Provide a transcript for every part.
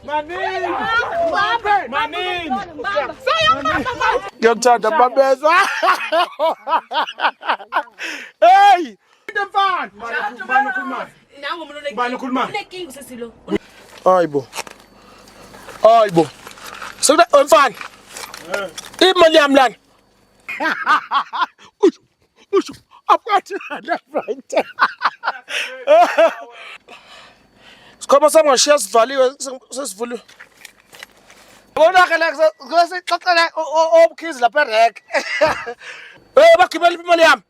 Maningi. Maningi. Ngiyakuthanda babeza. Hey! Into mfana. Bani ukhuluma? Nangu umuntu one- Bani ukhuluma? Unenkinga usisi lo. Hayibo. Hayibo. Sekuda oh, mfana. Imali yami lana. Usho usho aphathi left right. Sikhwama sami ngashiya sivaliwe sesivuliwe. Bona ke la sixoxela obukhizi lapha erek. Eh bagibela imali yami.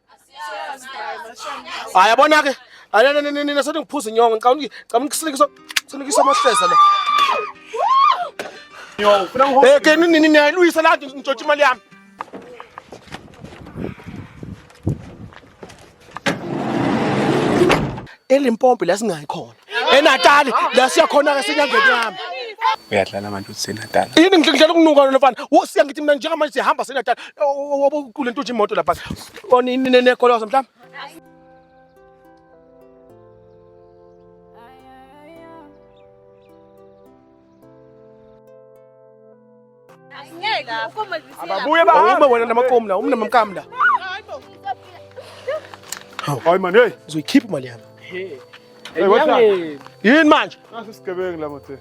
Hayi yabona ke. Hayi nina nina sothi ngiphuza inyongo ngicabanga ngicabanga ukusinikisa sinikisa amahleza la. Yo, ufuna ngiho. Eh ke nini nini ayiluyisa la ngintshontsha imali yami. ELimpopo la singayi khona. ENatal la siya khona ke senyangeni yami. Uyadlala manje uthi seNatal. Yini ngidlela ukunuka lona mfana. Wosiya ngithi mina njengamanje siyahamba seNatal. Kule nto nje imoto lapha. Oni nekoloza mhlawumbe. Ababuye bahambe. Awume wena namakomu la, umna mamkam la. Hayi man, hey. Uzoyikhipha imali yami. Hey, what's up? Yini manje? Nasi isigebengu la mothe.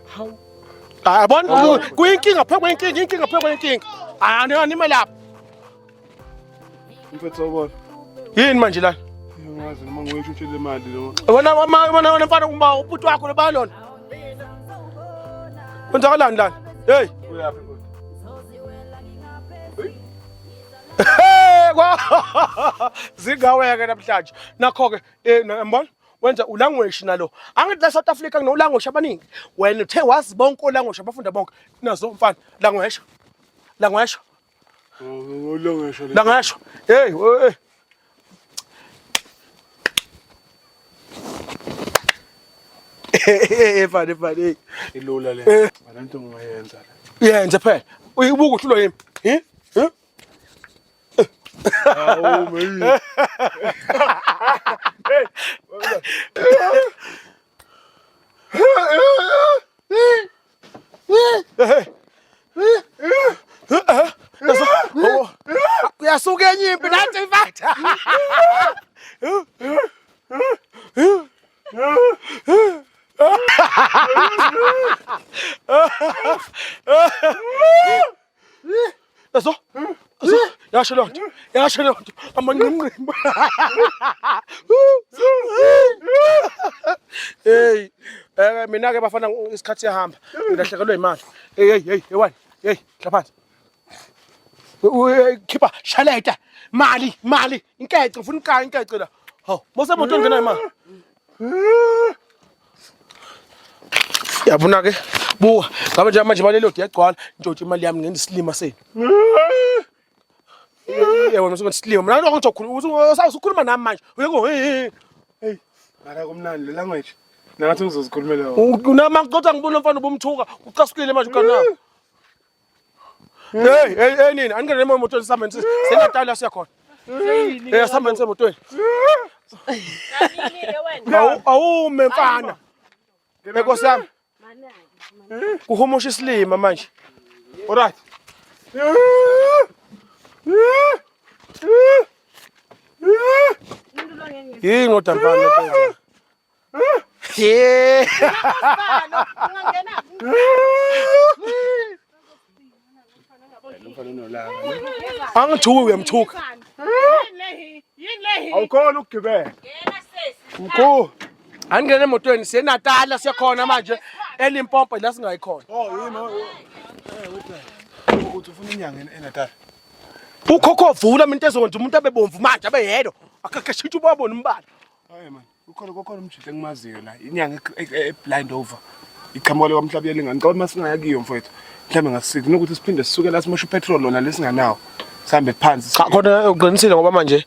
Hayi yabona kuyinkinga phe kuyinkinga, inkinga phe kuyinkinga. Hayi anime lapha. Mfethu sawubona. Yini manje la? Ngiyazi noma ngiwetshutshele imali lo. Wena wena wena mfana uma ubhuti wakho lo balona. Kwenzakalani lana? Hey. Uyaphi mfethu? Hey, Zingaweke namhlanje. Nakho ke eh mbona wenza ulanguage nalo. Angithi la South Africa kuno language abaningi. Wena uthe wazi bonke olanguage abafunda bonke. Nazo mfana language. Language. Ulungisho le. Language. Hey, hey. Eh mfana mfana hey. Ilula le. Alento ngingayenza le. Yenze phela. Uyibuka uhlulwa yimi. Eh? Eh? Awu meyi. Uyasuka enye impi nathi mfana. Yazo? Yazo? Yasho leyo nto. Yasho leyo nto. Amanqinqimba. Hey, eh mina ke bafana isikhathi siyahamba. Ngilahlekelwe imali. Hey hey hey, hey hey, hla phansi. Khipha shaleta. Mali, mali, inkece ufuna inkaya inkece la. Hawu, mose moto ngena imali. Yabona ke buka ngabe nje manje imali elodi yagcwala ntshontshe imali yami ngenza isilima senu. Yebo mase isilima mina lokho ngizokhuluma usukhuluma nami manje. Uyeko hey hey. Mara kumnandi le language. Nangathi ngizozikhulumela wona. Unama kodwa ngibona umfana ubumthuka ucasukile manje ukana. Hey hey hey nini aningene emotweni sihambe seNatal siya khona. Eh asihambe emotweni. Awume mfana. Nkosi yami. Kuhumusha isilima manje. Alright. Yini kodwa mfana lento? Yeah. Umfana unolaka. Angithuki uyamthuka. Awukhona ukugibela. Mkhulu. Angene emotweni siye Natal siyakhona manje eLimpopo la singayikhona. Oh yimi. Eh wait. Uthi ufuna inyanga eNatal. Ukhokho vula mina into ezokwenza umuntu abe bomvu manje abe yedwa. Akakashintsha ubabona umbala. Hayi man, ukhona kokhona umjita engimaziyo la. Inyanga e blind over. Iqhamuka le kwamhlaba yelingane. Ngicabanga uma singaya kiyo mfowethu. Mhlawumbe ngasisiza nokuthi siphinde sisuke la simoshe upetrol lona lesinganawo. Sihambe phansi. Cha khona uqinisile ngoba manje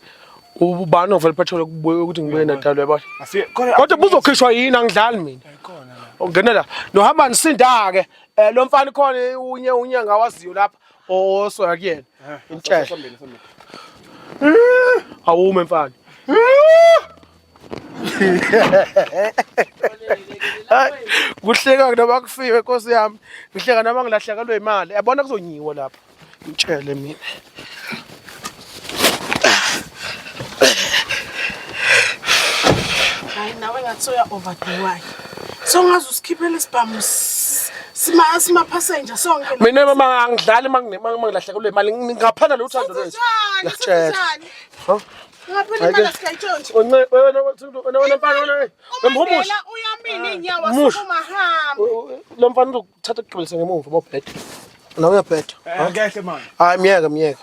ubani ovela petrol kubuye ukuthi ngibuye eNatal uyabona. Asiye khona Kodwa buzokhishwa yini angidlali mina. khona la. Ungena la. Nohamba nisinda ke. Eh lo mfana khona unye unyanga awaziyo lapha osoya kuyena. Intshele. Sambeni sambeni. Awume mfana. Hayi, kuhleka noma kufiwe nkosi yami. Ngihleka noma ngilahlekelwe imali. Yabona kuzonyiwa lapha. Ngitshele mina. Hayi nawe ngathi soya overdo-ke. Songaze usikhiphele isibhamu sima sima passenger sonke. Mina mama angidlali mangilahlekelwe imali. Ngaphana lo thando lwethu. Ngiyakutshela. Ha? Ngaphela imali asikayitshontshe. Wena wena wena wena mfana wena. Wemhumusha. Mandela uyamina inyawo Umusha. sukuma hamba. Lo mfana uzokuthatha ukugibelisa ngemuva bobhede. Nawe uyabheda. Angeke manje. Hayi myeke myeke.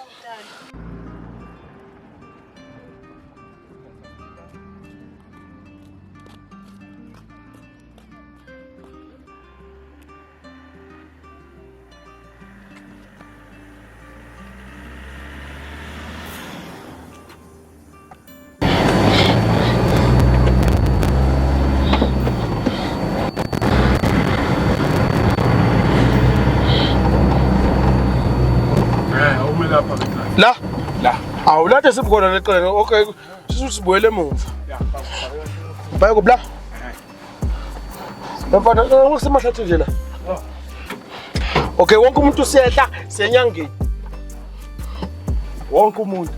Eh, ume lapha ke. La La. Awu lade sibukhona leqele. Okay, sisibuyele emuva. Ya. Baye kubla. Mfana, usemahlathi nje la. Okay, wonke umuntu usiyehla siyenyangeni. Wonke umuntu.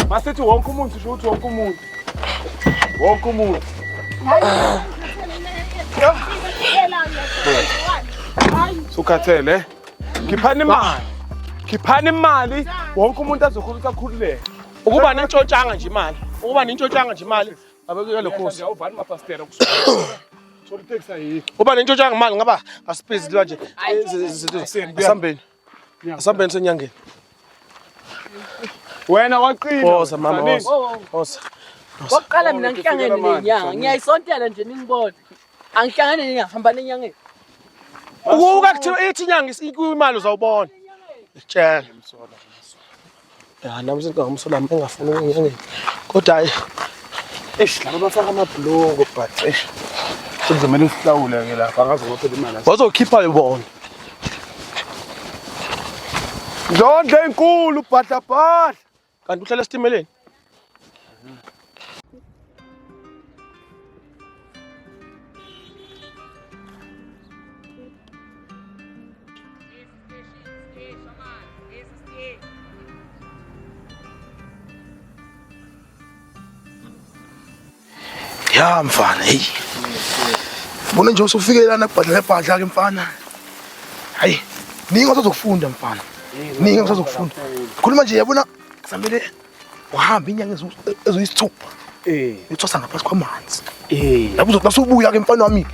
Masithi wonke umuntu sisho ukuthi wonke umuntu. Wonke umuntu. Sukhathele. eh? Khiphani imali. Khiphani imali. Wonke umuntu azokhona ukuthi akhululeke. Ukuba nentshontshanga nje imali. Ukuba nentshontshanga nje imali. Abeke lo khosi. Awuvali amafasitela kusuka. Thola iteksi ayikho. Uba nentshontshanga imali ngaba asibhizi kanje. Asambeni. Asambeni senyangeni. Wena waqina. Woza mama woza. Woza. Kokuqala mina ngihlangene nenyanga, ngiyayisontela nje ningibone. Angihlangene nenyanga, hamba nenyangeni. Ukuka kuthiwa ithi inyanga imali uzawubona. Tshela. Ya nami sengingamsola engafuni ukunyangeni. Kodwa hayi. Eish, laba bafaka amabhulongo but eish. Sekuzomele sihlawule ke lapha angazi ngoba phela imali. Bazokhipha bona. Ndlondlo enkulu bhadla bhadla. Kanti uhlala esitimeleni. Ya mfana, hey. Bona nje usufike lana kubhadla lebhadla ke mfana. Hayi, ningi osazokufunda mfana. Ningi osazokufunda. Khuluma nje yabona kusamele uhambe inyanga eziyisithupha. Eh. Uthwasa ngaphansi kwamanzi. Eh. Lapho uzothi nasubuya ke mfana wami.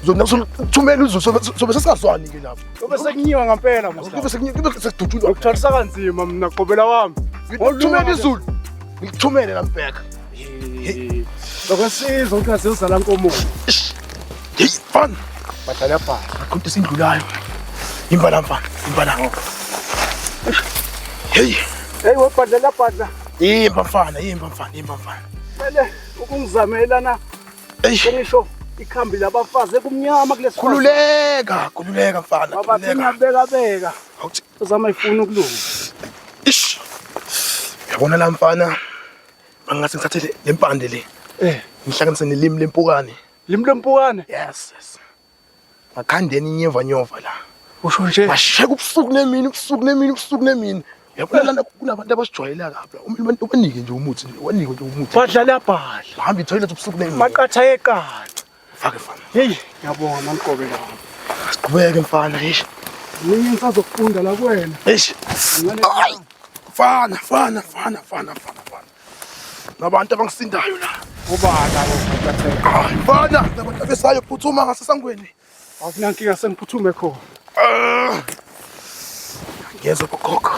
Uzothi nasuthumela izulu sobe sesingazwani ke lapho. Kube sekunyiwa ngampela musa. Kube kube sekudutshulwa. Ukuthwalisa kanzima mina qobela wami. Ngikuthumela izulu. Ngikuthumele la mbheka. Lokwesizwe ukuthi azozala nkomo. Hey mfana, Bhadla bhadla. akho into esindlulayo. Imba la mfana, imba la. Hey, Hey webhadla bhadla. imba mfana, imba mfana, imba mfana. Kumele ukungizamela na Eish, ngisho ikhambi labafazi ekumnyama kulesi khululeka, khululeka mfana, Ngoba khululeka. ngiyabeka beka Awuthi, uzama ifuna ukulunga. ish. Uyabona la mfana, bangase ngithathe le mpande le. Eh, Ngihlanganise nelimi lempukane. limi lempukane Yes, yes. Ngakhandeni inyeva nyova la. usho nje Basheka ubusuku nemini, ubusuku nemini, ubusuku nemini. Uyabona lana kunabantu abasijwayela kabi la. Ubanike nje umuthi, ubanike nje umuthi. badla bhadla. Bahamba itoilet ubusuku nemini. Maqatha eqatha. Fake mfana. Hey, ngiyabonga manqobela wami. Siqhubeke mfana, eish. Mina ngisazokufunda la kuwena. Eish. Hayi. Mfana, mfana, mfana, mfana, mfana, mfana. Nabantu abangisindayo la. Ubala lo maqatha. Hayi mfana, nabantu abesayo phuthuma ngasesangweni. Awukunankinga sengiphuthume khona. Ah. Ngiyezwa gogo.